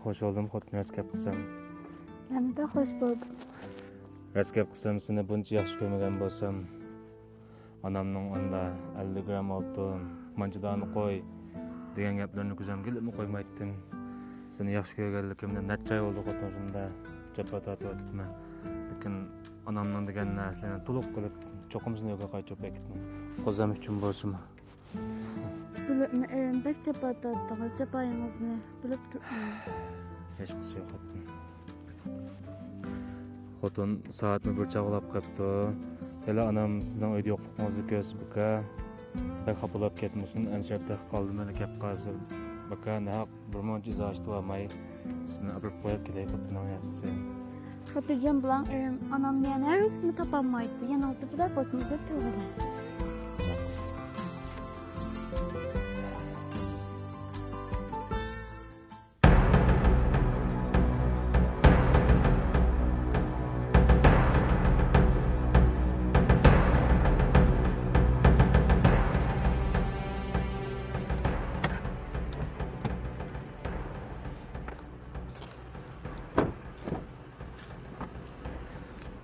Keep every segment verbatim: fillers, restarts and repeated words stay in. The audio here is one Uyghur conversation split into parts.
خوش بولدۇم، خوتۇن راست گەپ قىلسام. مەنمۇ بەك خوش بولدۇم. راست گەپ قىلسام، سېنى بۇنچە ياخشى كۆرمىگەن بولسام، ئانامنىڭ ئاندا ئەللىك گرام ئالتۇن، مانچە دانە قوي دېگەن گەپلىرىنى كۆزۈمگە ئىلىپمۇ قويمايتتىم. سېنى ياخشى كۆرگەنلىكىمدىن نەچچە ئاي بولدى خوتۇن شۇنداق جاپا تارتىۋاتىپمەن. لېكىن ئانامنىڭ دېگەن نەرسىلىرىنى تولۇق قىلىپ، چوقۇم سېنى يولغا قايتۇرۇپ ئەكىتىمەن. قوزام ئۈچۈن بولسىمۇ. بىلىپمەن، ئېرىم، بەك جاپا تارتتىڭىز، جاپايىڭىزنى بىلىپ تۇرۇپمەن. ھېچقىسى يوق، خوتۇن. خوتۇن، سائەتمۇ بىر چاغلاپ قاپتۇ. ھېلى ئانام سىزنىڭ ئۆيدە يوقلۇقىڭىزنى كۆرسە بىكا، بەك خاپىلاپ كەتمىسۇن، ئەنسىرەپ تېخى قالدىم، مەنە كەپ قالسا بىكا، ناھەق بىر مۇنچە ئىزاھات ئېتىۋالماي، سىزنى ئاپىرىپ قويۇپ كېلەي، خوتۇننىڭ ياخشىسى. خاتىرجەم بولاڭ، ئېرىم، ئانامنى يەنە ھەرگىزمۇ تاپالمايدۇ، يېنىڭىزدا بولار بولسىڭىز دەپ تۇرۇۋېرىڭ.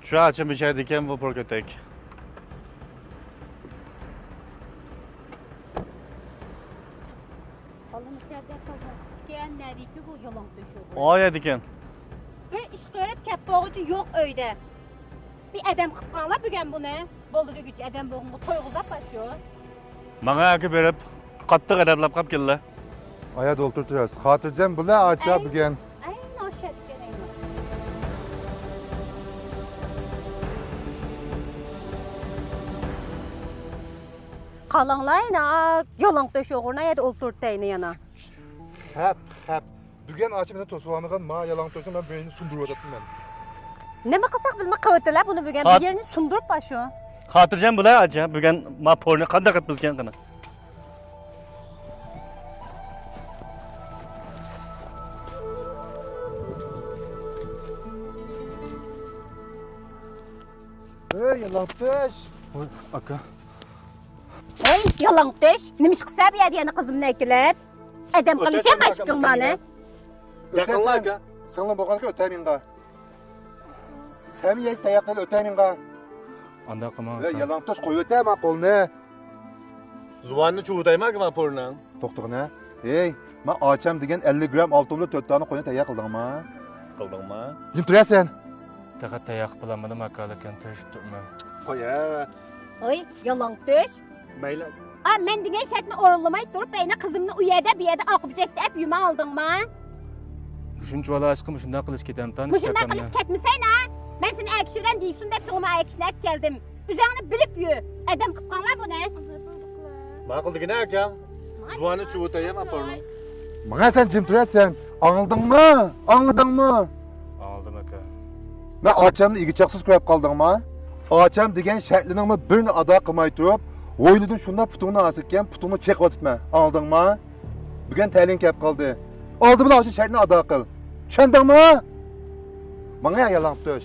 شۇ ئاچام بىچارىدىكەن بۇ پور كۆتەك. بالىنى شەردە قىلغان ئىكەن، نەدىكى بۇ يالاڭ تۆشۈك؟ ئايەدىكەن. بىر ئىش قىلىپ كەپ بولغۇچە يوق ئۆيدە. بىر ئادەم قىلىپ قاڭلا بۈگەن بۇنى. بولدى دېگۈچە ئادەم بولغىنىغا تويغۇزاپ باشلىيۇ. ماڭا ئەكە بېرىپ، قاتتىق ئەدەپلەپ قاپ كەلدى. ئايەدە ئولتۇرۇپ تۇرىسىز. خاتىرجەم بولا ئاچا ئەي، بۈگەن. ئەي، ناشەدىكەن ئەي. قالاڭلاينا، يالاڭ تۆش ئوغرىنا يەردە ئولتۇرتەينى يەنە. خەپ، خەپ. بۈگۈن ئاچا مېنى توسۇۋالمىغان ما يالاڭ تۆشنى مەن بىر يېرىنى سۇندۇرۇۋاتاتتىم مەن. نېمە قىلساق بىلمەي قىلىۋاتىلا بۇنى بۈگۈن. خات-، بىر يېرىنى سۇندۇرۇپ باشۇ. خاتىرجەم بولا ئاچا، بۈگۈن ما پورنى قانداق قىلىپ بىزگەن قېنى. ئەي، يالاڭ تۆش. ۋاي، ئاكا. ھەي، يالاڭ تۆش، نېمە ئىش قىلسا بۇ يەردە يەنە قىزىمنى ئەكېلىپ؟ ئادەم قىلىشا مەشقىڭ مانى. ياقىنلا ئاكا. سىڭلىم بولغانكى ئۆتەمىڭغا. سەن يەيسە تاياقنى ئۆتەمىڭغا. ئانداق قىلماڭ ئاكا. يالاڭ تۆش قويۇۋېتە ما قولنى. زۇۋاننى چۇۋۇتايما ئاكا ما پورنىڭ. توختىغىنە. ھەي، ما ئاچام دېگەن ئەللىك گرام ئالتۇن بىلەن تۆت دانە قوينى تەييار قىلدىڭما؟ قىلدىڭما؟ جىم تۇرە سەن. تېخى تەييار قىلىپ بولالمىدىم ئاكا، لېكىن تىرىشىپ تۇرىمەن. قوي ھە. ھوي، يالاڭ تۆش. مەيلى. ئا، مەن دېگەن شەرتنى ئورۇنلىماي تۇرۇپ، يەنە قىزىمنى ئۇ يەردە، بۇ يەردە ئاقىپ جەكتە ئەپ يۈمە ئالدىڭما؟ مۇشۇنچە بالا ئاشقا مۇشۇنداق قىلىش كېتەمتان؟ مۇشۇنداق قىلىش كەتمىسەينا. مەن سېنى ئەكىشىدىن دېيىسۇن دەپ شۇڭا مانا ئەكىشنى ئەپ كەلدىم. ئۆزۈڭنى بىلىپ يۈ. ئادەم قىلىپ قاڭلا بۇنى. ماقۇل دېگىنە ئاكام. زۇۋاننى چۇۋۇتايام ئاپارمەن. ماڭا سەن جىم تۇرە سەن. ئاڭلىدىڭمۇ؟ ئاڭلىدىڭمۇ؟ ئاڭلىدىم ئاكا. مەن ئاچامنى ئىگە چاقسىز كۆرۈپ قالدىڭما؟ ئاچام دېگەن شەرتلىرىنىڭمۇ بىرىنى ئادا قىلماي تۇرۇپ، ھويلىدىن شۇنداق پۇتۇڭنى ئاسىكەن، پۇتۇڭنى چېقىۋاتىپمەن. ئاڭلىدىڭما؟ بۈگۈن تەلىيىڭ كەپ قالدى. ئالدى بىلەن ئاشۇ شەرتنى ئادا قىل. چۈشەندىڭمۇ؟ ماڭا يالاڭ تۆش.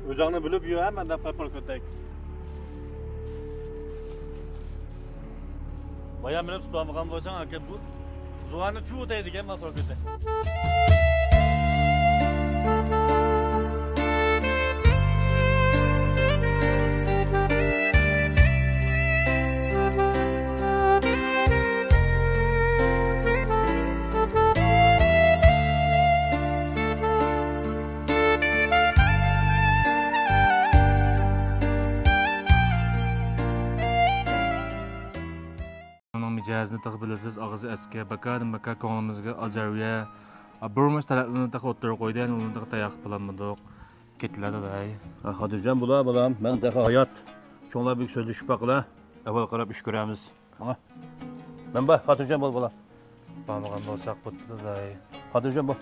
ئۆزۈڭنى بىلىپ يۈر ھە، مەندەك پەپىر كۆتەك. بايا مېنى تۇتالمىغان بولساڭ، ئاكا بۇ زۇۋاننى چۇۋۇتاي دېگەن ما پەپىر كۆتەك. ئۇنىڭ مىجەزىنى تېخى بىلىسىز، ئاغزى ئەسكى، بەكادىن بەكا كۆڭلىمىزگە ئازار يە. بىر مۇشۇ تەلەپلىرىنى تېخى ئوتتۇرىغا قويدى، يەنى ئۇنى تېخى تەييار قىلالمىدۇق. كېتىلە داداي. ھە، خاتىرجەم بولا بالام، مەن تېخى ھايات. چوڭلار بىر سۆزلىشىپ باقىلا، ئەھۋال قاراپ ئىش كۆرەرمىز. ماڭا. مەن بار، خاتىرجەم بول بالام. بارمىغان بولساق بوپتۇ داداي. خاتىرجەم بول.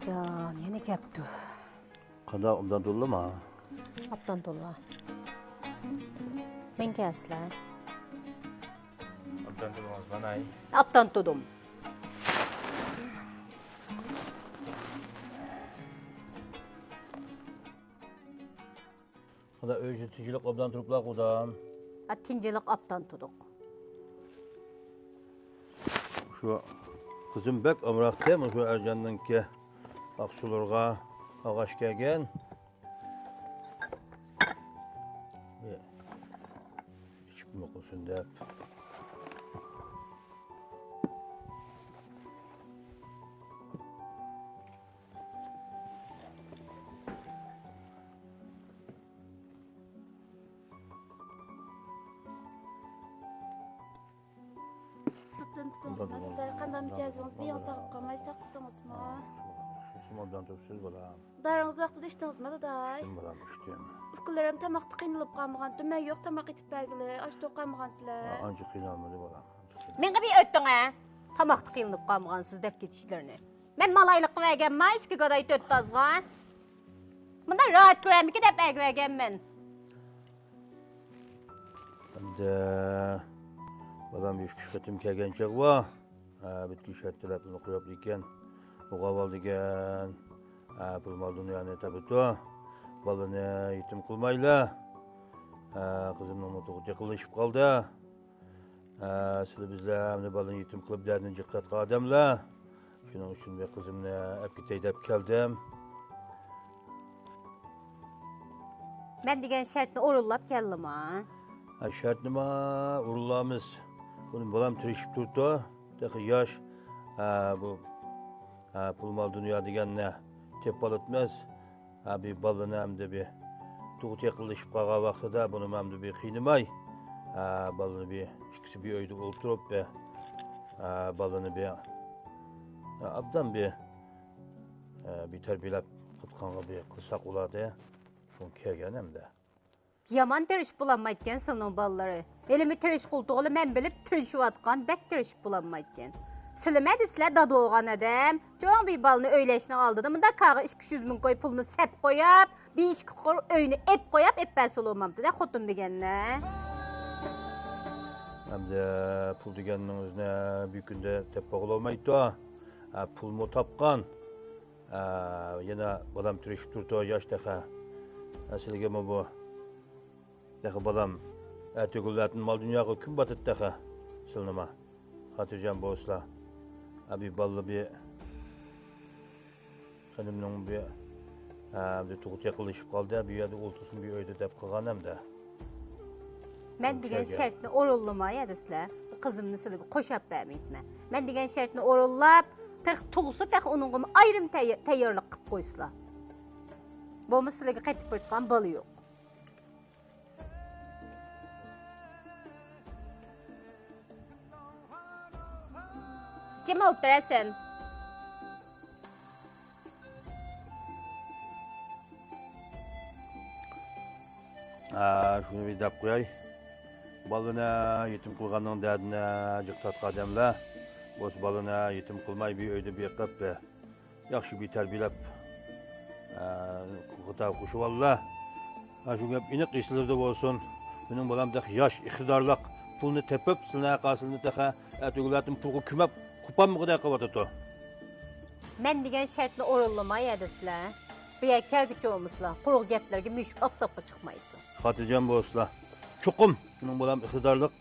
جان، يەنە كەپتۇ. قانداق ئوبدان تۇردۇما؟ ئاپتان توللا. مەن كەلسىلە. ئاپتان تۇردۇڭىز مانا. ئاپتان تۇردۇم. خۇدا ئۆيدە تىنچلىق ئوبدان تۇرۇپلا، خۇدام. ھە، تىنچلىق ئاپتان تۇردۇق. شۇ قىزىم بەك ئامراقتى، مۇشۇ ئەرجاننىڭكى ئاقسۇلىرىغا ئاغاش كەلگەن. ئىچىپمۇ قويسۇن دەپ. توپتىن تۇتۇڭىزما، داداي؟ قانداق مىجەزىڭىز؟ بېيىڭىز ئاغرىپ قالماي، ساق تۇتۇڭىزما؟ شۇ، شۇ، شۇ، شۇ، شۇ، شۇ، شۇ، دارىڭىز ۋاقتىدا ئىچتىڭىزمۇ، داداي؟ ئىچتىم، بالام، ئىچتىم. ئۇكىلىرىم تاماقتا قىينىلىپ قالمىغانتىم، مەن يوق تاماق ئېتىپ بەرگىلى، ئاچ توق قالمىغانسىلەر. ئا، ئانچە قىينالمىدى، بالام، ئانچە قىينالمىدى. مېڭە بىر ئۆتتۈڭە، تاماقتا قىينىلىپ قالمىغانسىز دەپ كېتىشلىرىنى. مەن مالايلىققا بەرگەنما، ئىككى گاداي تۆت تازغا. مۇنداق راھەت كۆرەرمىكىن دەپ ئەگىۋەرگەنمەن. ئەمدى بالام ئۈچ قېتىم كەلگەن چېغى بار. ھە، بىتكى شەرت تەلەپلىرىنى قويۇپ ئىكەن. ئوغۇل دېگەن، ھە، پۇل مال دۇنيانى تاپىدۇ. بالىنى يېتىم قىلمايلى. ھە، قىزىمنىڭمۇ تۇغۇتى يېقىنلىشىپ قالدى. ھە، سىلەر بىزلەر ئەمدى بالىنى يېتىم قىلىپ دەردىنى جىق تارتقان ئادەملەر. شۇنىڭ ئۈچۈن بىر قىزىمنى ئەپ كېتەي دەپ كەلدىم. مەن دېگەن شەرتنى ئورۇنلاپ كەلدىما؟ ھە، شەرتنىما ئورۇنلارمىز. بۇنى بالام تىرىشىپ تۇرۇپتۇ. تېخى ياش. ھە، بۇ، ھە، پۇل مال دۇنيا دېگەننى تېپىۋالاتمىز. ھە، بىر بالىنى ئەمدى بىر تۇغۇت يېقىنلىشىپ قالغان ۋاقتىدا بۇنىمۇ ئەمدى بىر قىينىماي، ھە، بالىنى بىر ئىككىسى بىر ئۆيدە ئولتۇرۇپ، بىر، ھە، بالىنى بىر، ھە، ئابدان بىر، ھە، بىر تەربىيەلەپ قىلىدىغانغا بىر قىلساق بولاتتى. شۇڭا كەلگەن ئەمدى. يامان تىرىشىپ بولالمايدىكەن سىلىنىڭ بالىلىرى. ھېلىمۇ تىرىشقۇلتۇغىلى مەن بىلىپ تىرىشىۋاتقان، بەك تىرىشىپ بولالمايدىكەن. سىلىمۇ دېسىلە دادا بولغان ئادەم، چوڭ بىر بالىنى ئۆيلەشنىڭ ئالدىدا مۇنداق كاغا ئىككى يۈز مىڭ كوي پۇلنى سەپ قويۇپ، بىر ئىككى قۇر ئۆينى ئېپ قويۇپ، ئېپ بەرسىلە بولمامتىدە خوتۇن دېگەننى. ئەمدى پۇل دېگەننىڭ ئۆزىنى بىر كۈندە تېپىپ بولالمايدۇ. ھە، پۇلمۇ تاپقان. ئە، يەنە بالام تىرىشىپ تۇرىدۇ، ياش تېخى. ئە، سىلىگىمۇ بۇ تېخى بالام، ئەتىگۈنلەردىن مال دۇنياغا كۈن باتىدۇ تېخى. سىلىنىما خاتىرجەم بولسىلا. ئە، بىر بالىلا بىر، خېنىمنىڭ بىر، ئە، بىر تۇغۇت يېقىنلىشىپ قالدى، بۇ يەردە ئولتۇرسۇن بىر ئۆيدە دەپ قىلغان ئەمدى. مەن دېگەن شەرتنى ئورۇنلىماي ھە دېسىلە، قىزىمنى سىلىگە قوشاپ بەرمەيتتىم. مەن دېگەن شەرتنى ئورۇنلاپ، تېخى تۇغسا، تېخى ئۇنىڭغىمۇ ئايرىم تەييار-، تەييارلىق قىلىپ قويسىلا. بولمىسا سىلىگە قېتىپ بېرىدىغان بالا يوق. جىم ئولتۇرە سەن. ئا، شۇنى بىر دەپ قوياي. بالىنى يېتىم قىلغاننىڭ دەردىنى جىق تارتقان ئادەملەر بولسا بالىنى يېتىم قىلماي بىر ئۆيدە بېقىپ، ياخشى بىر تەربىيەلەپ، ئا، قوشۇۋاللا. ھە، شۇ گەپ ئېنىق ئېسىڭلاردا بولسۇن. مېنىڭ بالام تېخى ياش، ئىقتىدارلىق، پۇلنى تېپىپ، سىلىنىڭ ھەققىسىنى تېخى ئەتىگۈنلەردىن پۇلغا كۆمۈپ، قوپالمىغۇدەك قىلىۋاتىدۇ. مەن دېگەن شەرتنى ئورۇنلىماي ھە دېسىلە، بۇ يەرگە كەلگۈچى بولمىسىلا، قۇرۇق گەپلەرگە مۈشۈك ئاپتاپقا چىقمايدۇ. خاتىرجەم بولسىلا، چوقۇم مېنىڭ بالام ئىقتىدارلىق،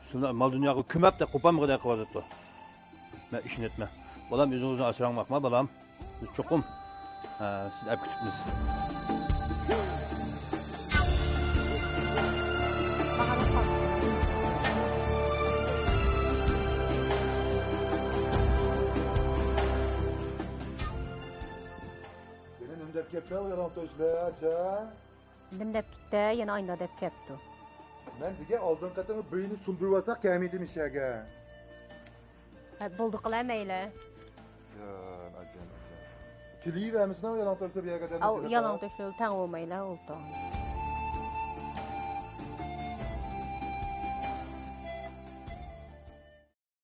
سىلىنى مال دۇنياغا كۆمۈپ، قوپالمىغۇدەك قىلىۋاتىدۇ. مەن ئىشىنىۋاتىمەن. بالام، ئۆزىڭىزنى ئاسراڭ باقما، بالام. بىز چوقۇم، ھە، سىزنى ئەپ كېتىپمىز. يەنە نېمە دەپ كەپتۇ يالاڭ تۆشلەر، ئاچا؟ نېمە دەپ كېتتى، يەنە ئاينا دەپ كەپتۇ. مەن دېگەن ئالدىنقى قېتىمغا بىرنى سۇندۇرۇۋالساق كەلمەيتتىم ئىشەگە. ھە، بولدى قىلە مەيلى. جان، ئاجان، ئاجان. كېلىۋەرمىسىنە يالاڭ تۆشلەر بۇ يەرگە دەپ ئاۋۇ، يالاڭ تۆشلەر تەڭ بولمايلا ئولتۇر.